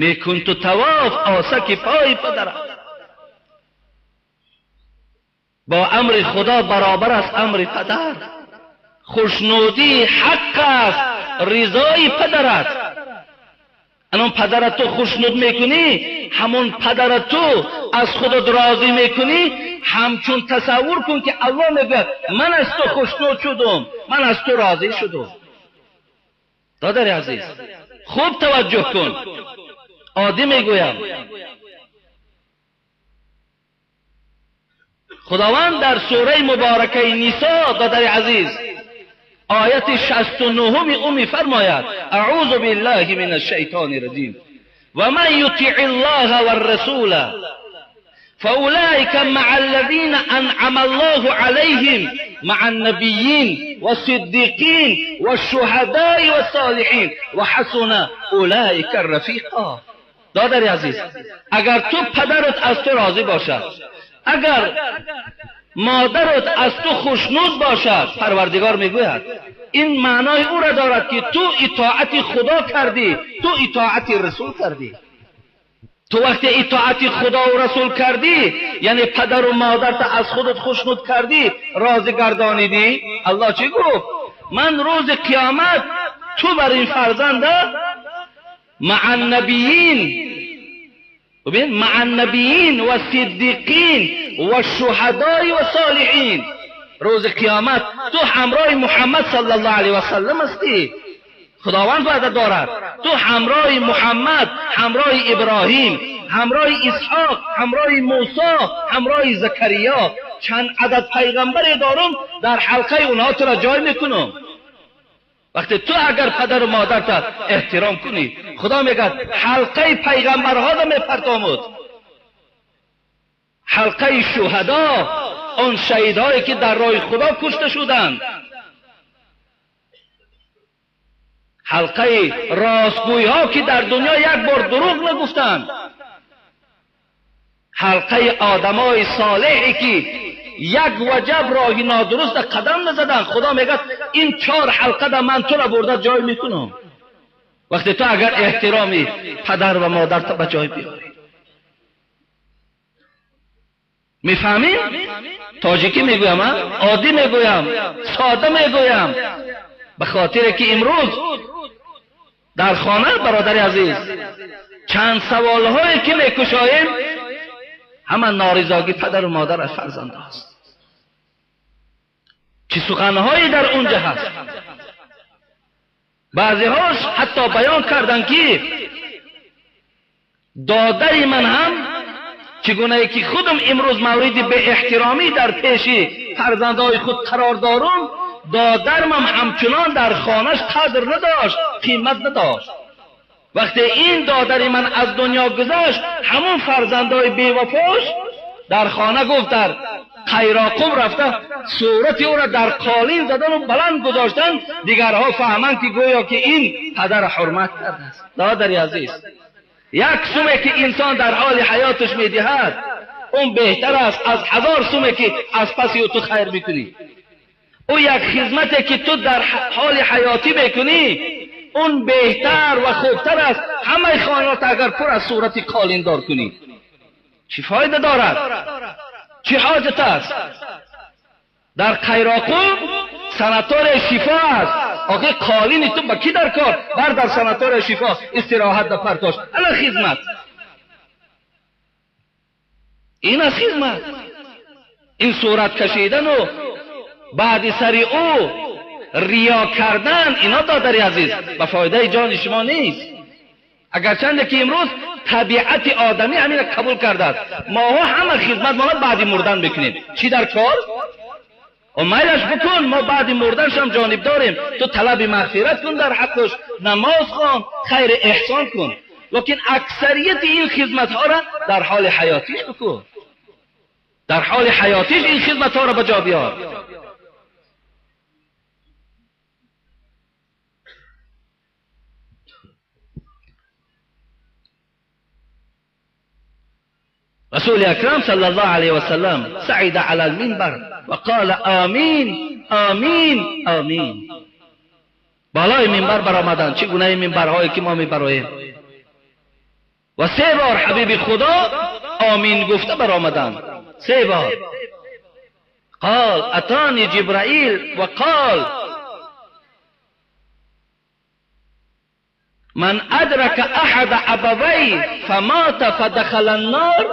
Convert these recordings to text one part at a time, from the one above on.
Мекун ту тавоф осаки пои падарат. Бо амри Худо баробар аст амри падар. Хушнудӣ ҳақ аст, ризои падарат. Анон падарат ту хушнуд мекунӣ, ҳамон падарат ту аз худат розӣ мекунӣ, ҳамчун тасаввур кун ки Аллоҳ мегӯяд ман аз ту хушнуд шудум, ман аз ту розӣ шудум. Додари азиз, хуб таваҷҷӯҳ кун. Оддӣ мегӯям. Худованд дар сураи муборакаи Нисо, додари азиз, ояти 69 ӯ мефармояд: аъузу биллаҳи мин ашшайтони раҷим ва ман ютиъ аллоҳа варрасула фаулаика маа аллазина анъама аллоҳу алайҳим маа аннабийин вассиддиқин вашшуҳадои вассолиҳин ва ҳасуна улаика рафиқо. Додари азиз, агар ту падарат аз ту розӣ бошад, агар модарат аз ту хушнуд бошад, Парвардигор мегӯяд ин маънои ӯро дорад ки ту итоати Худо кардӣ, ту итоати Расул кардӣ. Ту вақте итоати Худову Расул кардӣ, яъне падару модарта аз худат хушнуд кардӣ, розӣ гардонидӣ, Аллоҳ чӣ гуфт? Ман рӯзи қиёмат ту бар ин фарзанда маа аннабиин, бибин, маа аннабиин ва сиддиқин ва шуҳадои ва солиҳин. Рӯзи қиёмат ту ҳамроҳи Муҳаммад саллаллоҳу алайҳи васаллам ҳастӣ. Худованд ваъда дорад ту ҳамроҳи Муҳаммад, ҳамроҳи Иброҳим, ҳамроҳи Исҳоқ, ҳамроҳи Мусо, ҳамроҳи Закариё, чанд адад пайғамбаре дорум, дар ҳалқаи онҳо туро ҷой мекунам. Вақте ту агар падару модарта эҳтиром кунӣ, Худо мегӯяд ҳалқаи пайғамбарҳоро мепартомуд, ҳалқаи шуҳадо, он шаҳидҳое ки дар роҳи Худо кушта шуданд, ҳалқаи ростгӯйҳо ки дар дунё як бор дурӯғ нагуфтанд, ҳалқаи одамои солеҳе ки як ваҷаб роҳи нодуруста қадам назаданд. Худо мегӯяд ин чор ҳалқада ман туро бурда ҷой мекунам. Вақте ту агар эҳтироми падар ва модарта ба ҷой биёрӣ. Мефаҳмӣ? Тоҷикӣ мегӯям, оддӣ мегӯям, сода мегӯям, ба хотире ки имрӯз дар хона, бародари азиз, чанд саволҳое ки мекушоем, ҳама норизогӣ падару модар аз фарзанд аст. Чӣ суханҳое дар онҷа ҳаст. Баъзеҳош ҳатто баён карданд ки додари ман ҳам чӣ гунае ки худам имрӯз мавриди беэҳтиромӣ дар пеши фарзандҳои худ қарор дорум, додармам ҳамчунон дар хонаш қадр надошт, қимат надошт. Вақте ин додари ман аз дунё гузашт, ҳамон фарзандҳои бевафош дар хона гуфт дар Қайроқум рафта сурати ӯро дар қолин задану баланд гузоштанд, дигарҳо фаҳманд ки гӯё ки ин падар ҳурмат кардааст. Додари азиз, як суме ки инсон дар ҳоли ҳаёташ медиҳад, он беҳтар аст аз 1000 суме ки аз паси ӯ ту хайр мекунӣ. Ӯ як хизмате ки ту дар ҳоли ҳаётӣ мекунӣ, он беҳтар ва хубтар аст ҳамаи хонаро агар пур аз сурати қолиндор кунӣ. Чӣ фоида дорад? Чӣ ҳоҷат аст? Дар Қайроқум санатория шифо аст. Охи қолини ту ба кӣ дар кор? Бар дар санатория шифо истироҳат да партош. Ана хизмат. Ин аст хизмат. Ин сурат кашидану баъди сари ӯ риё кардан, ино додари азиз, ба фоидаи ҷони шумо нест. Агарчанде ки имрӯз табиати одамӣ ҳамина қабул кардааст. Моҳо ҳама хизмат мона баъди мурдан мекунем. Чӣ дар кор? Майлаш бикун, мо баъди мурданшам ҷониб дорем. Ту талаби мағфират кун дар ҳаққаш, намоз хон, хайри эҳсон кун. Лекин аксарияти ин хизматҳоро дар ҳоли ҳаётиш бикун. Дар ҳоли ҳаётиш ин хизматҳоро ба ҷо биёр. رسول اکرم صلی الله علیه وسلم صعد علی المنبر وقال آمین آمین آمین. بالای منبر برآمدند. چه گونه منبرهایی که ما میبراییم. و 3 بار حبیب خدا آمین گفته برآمدند. 3 بار. قال اتانی جبرائیل و قال من ادرک احد ابوی فمات فدخل النار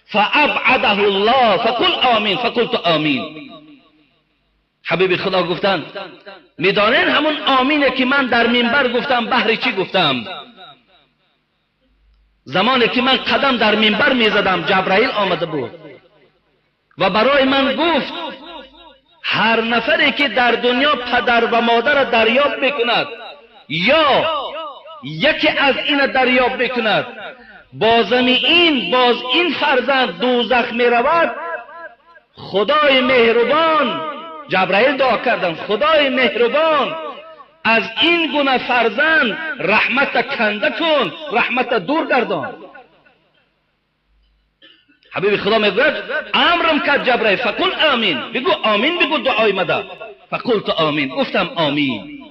فابعده الله فقل آمین فقلت آمین. حبیب خدا گفتند میدانین همون آمینه که من در منبر گفتم بهر چی گفتم؟ زمانی که من قدم در منبر میزدم جبرائیل آمده بود و برای من گفت هر نفری که در دنیا پدر و مادر دریاب میکند یا یکی از این دریاب میکند، بازم این باز این فرزند دوزخ میرود، خدای مهربان، جبرائیل دعا کردن، خدای مهربان از این گونه فرزند رحمت کنده کن، رحمت دور گردان. حبیب خدا میگوید امرم کرد جبرائیل فقل آمین، بگو آمین، بگو دعای مده. فقلت آمین، گفتم آمین.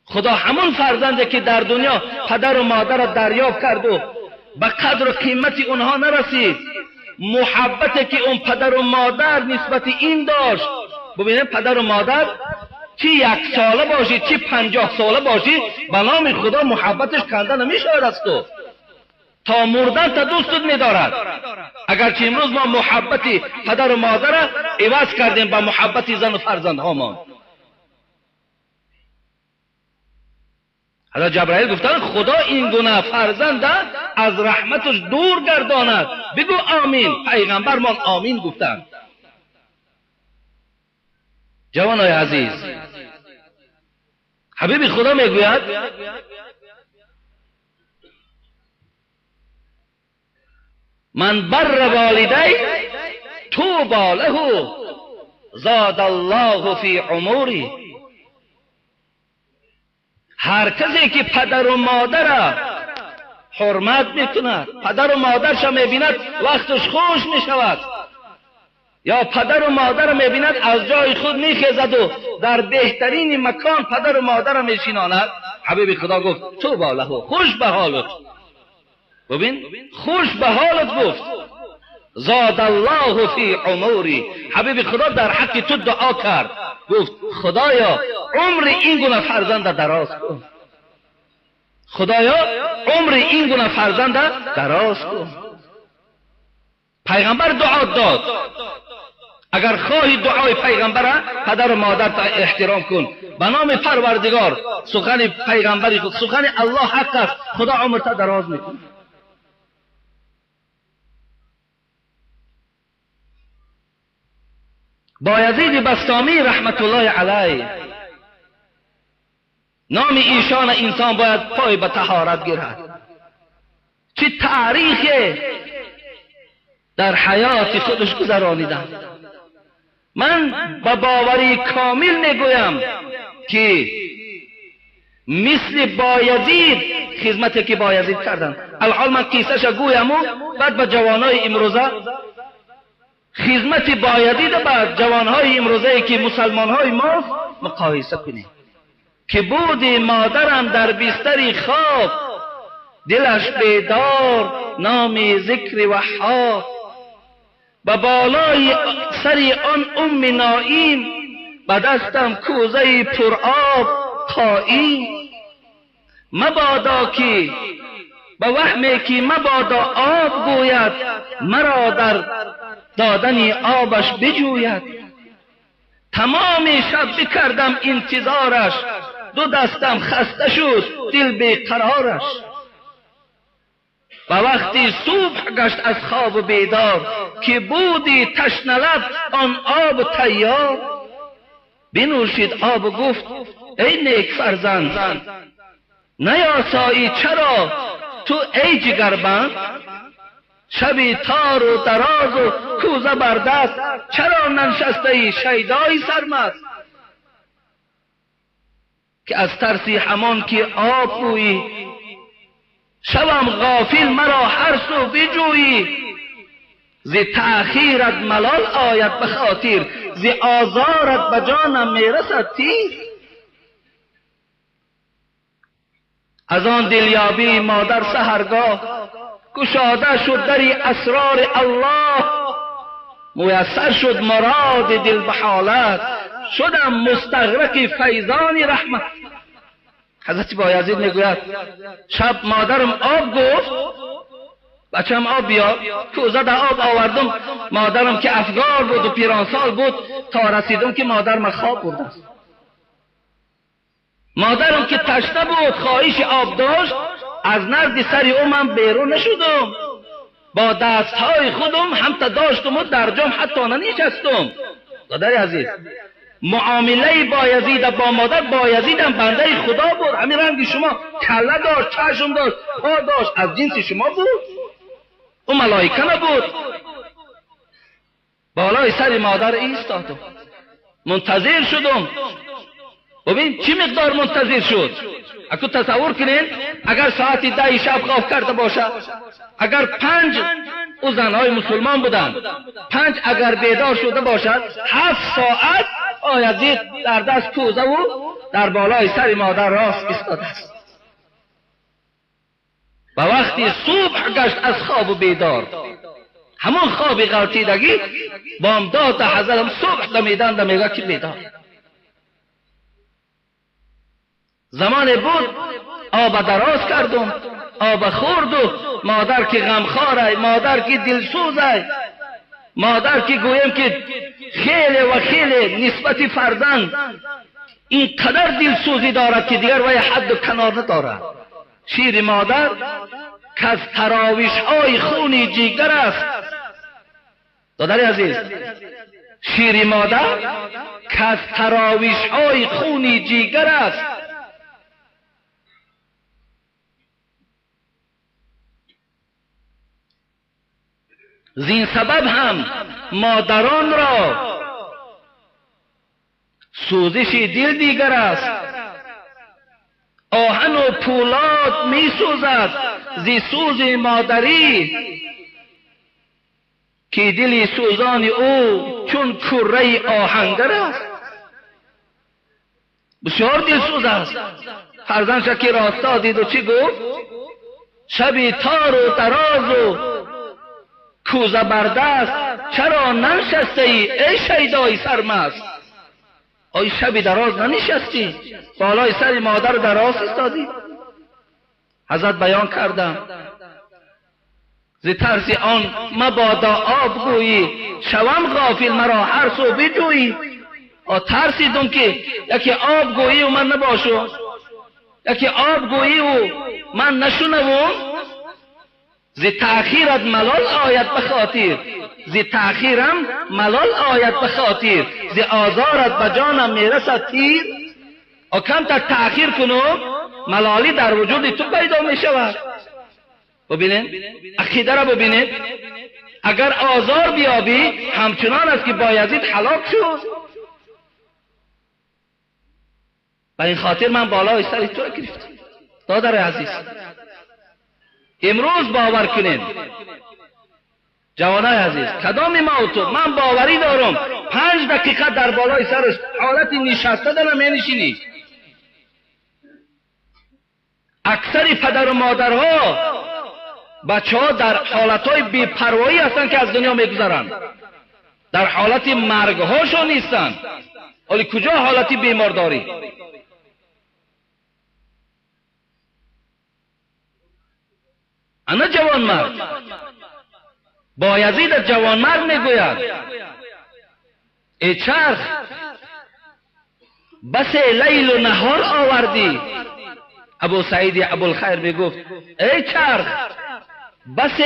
خدا همون فرزنده که در دنیا پدر و مادر را دریافت کرد و به قدر و قیمت اونها نرسید، محبت که اون پدر و مادر نسبت این داشت. ببینید پدر و مادر چی 1 ساله باشی چی 50 ساله باشی، به نام خدا محبتش کنده نمیشود از تو، تا مردن تا دوستت میدارد. اگرچه امروز ما محبت پدر و مادر را عوض کردیم با محبت زن و فرزندهامان. حضرت جبرائیل گفتن خدا این گونه فرزند از رحمتش دور گرداند، بگو آمین. پیغمبرمان آمین گفتند. جوانای عزیز، حبیب خدا میگوید من بر والدی توبا له زاد الله فی عمری. هر کسی که پدر و مادر حرمت میکند، پدر و مادرش میبیند وقتش خوش میشود، یا پدر و مادر میبیند از جای خود میخیزد و در بهترین مکان پدر و مادر میشیناند، حبیب خدا گفت توبا له، خوش به حالت. ببین خوش به حالت گفت زاد الله فی عمری. حبیب خدا در حق تو دعا کرد، گفت خدایا عمر این گونه فرزند دراز کن، خدایا عمر این گونه فرزند دراز کن. پیغمبر دعا داد. اگر خواهی دعای پیغمبر، پدر و مادر تا احترام کن. به نام پروردگار سخن پیغمبری خود، سخن الله حق است، خدا عمر تا دراز میکنه. بایزید بسطامی رحمت الله علیه، نام ایشان انسان باید پای به طهارت گیرد. چه تاریخ در حیات خودش گذرانیدن. من به باوری کامل میگویم که مثل بایزید خدمتی که بایزید کردن، الحال من قصه‌ش گویم و بعد به جوانای امروزه خدمت بایزید به جوانهای امروزه که مسلمانهای ماست مقایسه کنیم. که بودی مادرم در بستر خواب، دلش بیدار نام ذکر وهاب، به بالای سر آن ام نائیم، به دستم کوزه پر آب قایم. مبادا که به وهمی که مبادا آب گوید، مرا در دادن آبش بجوید. تمام شب بکردم انتظارش، دو دستم خسته شد دل بیقرارش. و وقتی صبح گشت از خواب بیدار، که بودی تشنه لب آن آب تیار. بنوشید آب و گفت ای نیک فرزند، نیاسایی چرا تو ای جگربند؟ شبی تار و دراز و کوزه بر دست، چرا ننشسته ای شیدای سرمست؟ که از ترسی همان که آب گویی، شوم غافل مرا هر سو بجویی. ز تأخیرت ملال آید به خاطر، ز آزارت به جانم میرسد تیر. از آن دلیابی مادر سحرگاه گشاده شد دری اسرار الله، میسر شد مراد دل به حالت، شدم مستغرق فیضان رحمت. حضرت بایزید میگوید شب مادرم آب گفت، بچم آب بیار، کوزه در آب آوردم، مادرم که افگار بود و پیرانسال بود، تا رسیدم که مادرم خواب برده است. مادرم که تشنه بود خواهش آب داشت، از نزد سر او من بیرون نشدم، با دستهای خودم هم تا داشتم و در جام حتی ننشستم. دادر عزیز، معامله بایزید با مادر، بایزیدم بنده خدا بود، همین رنگ شما، کله داشت، چشم داشت، پا داشت، از جنس شما بود، او ملائکه نبود. بالای سر مادر ایستادم، منتظر شدم. ببین چی مقدار منتظر شد. اگه تصور کنین اگر ساعت 10 شب خواب کرده باشد، اگر 5 او زنهای مسلمان بودند، 5 اگر بیدار شده باشد، 7 ساعت بایزید در دست کوزه و در بالای سر مادر راست ایستاده است. و وقتی صبح گشت از خواب و بیدار، همون خواب غلطیدگی بامداد حضرت صبح دمیدن دمیگه که بیدار. زمان بود آب دراز کردم، آب خورد و مادر که غمخواره، مادر که دلسوزه، مادر که گویم که خیلی و خیلی نسبت فرزند اینقدر دلسوزی دارد که دیگر وی حد و کنار ندارد. شیر مادر که از تراویش های خون جیگر است. دادر عزیز، شیر مادر که از تراویش های خون جیگر است. زین سبب هم مادران را سوزش دل دیگر است. آهن و پولاد می سوزد زی سوز مادری، که دل سوزان او چون کره آهنگر است. بسیار دل سوز است. فرزندش که راستا دید و چی گفت؟ شبی تار و دراز و کوزه بردست، چرا ننشسته ای ای شیدای سرمست؟ آی شبی دراز ننشستی، بالای سر مادر دراز ایستادی؟ حضرت بیان کردم ز ترس آن مبادا آب گویی، شوم غافل مرا هر سو بجویی. ترسیدم که یکی آب گویی و من نباشم، یکی آب گویی و من نشنوم. ز تأخیرت ملال آید به خاطر، ز تأخیرم ملال آید به خاطر، ز آزارت به جانم میرسد تیر. کمتر تأخیر کنم ملالی در وجود تو پیدا می شود. ببینید عقیده را ببینید، اگر آزار بیابی همچنان است که بایزید هلاک شد. به این خاطر من بالای سر تو را گرفتم. دادر عزیز، امروز باور کنین جوانای عزیز، کدام ما و تو، من باوری دارم 5 دقیقه در بالای سرش حالت نشسته دارم نشینی. اکثر پدر و مادرها بچه ها در حالتهای بی‌پروایی هستند که از دنیا میگذرند، در حالت مرگهاشون نیستند. ولی کجا حالت بیمارداری؟ انا جوانمرد بایزید جوانمرد میگوید ای چرخ بس لیل و نهار آوردی. ابو سعید ابوالخیر میگفت ای چرخ بس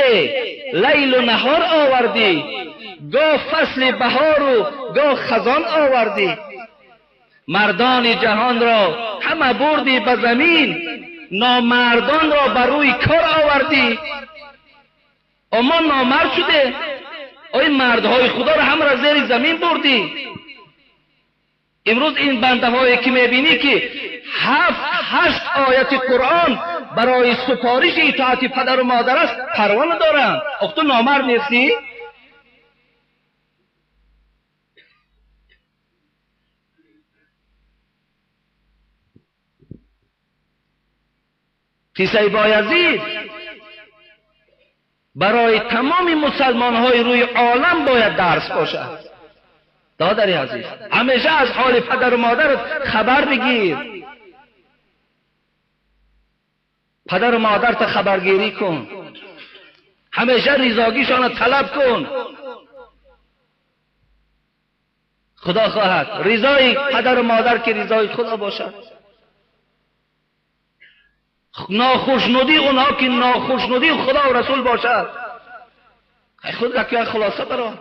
لیل و نهار آوردی، گاه فصل بهار و گاه خزان آوردی. مردان جهان را همه بردی به زمین، نامردان را بر روی کار آوردی. اما نامرد شده، آی مردهای خدا را هم را زیر زمین بردی. امروز این بنده هایی که میبینی که 7-8 آیت قرآن برای سپارش اطاعت پدر و مادر است پروا ندارند. آخ تو نامرد نیستی؟ قصه بایزید برای تمام مسلمان های روی عالم باید درس باشد. دادری عزیز، همیشه از حال پدر و مادرت خبر بگیر. پدر و مادرت خبرگیری کن. همیشه رضاگیشان طلب کن. خدا خواهد رضای پدر و مادر که رضای خدا باشد. ناخوشنودی اونها که ناخوشنودی خدا و رسول باشد. خود را که خلاصه برا.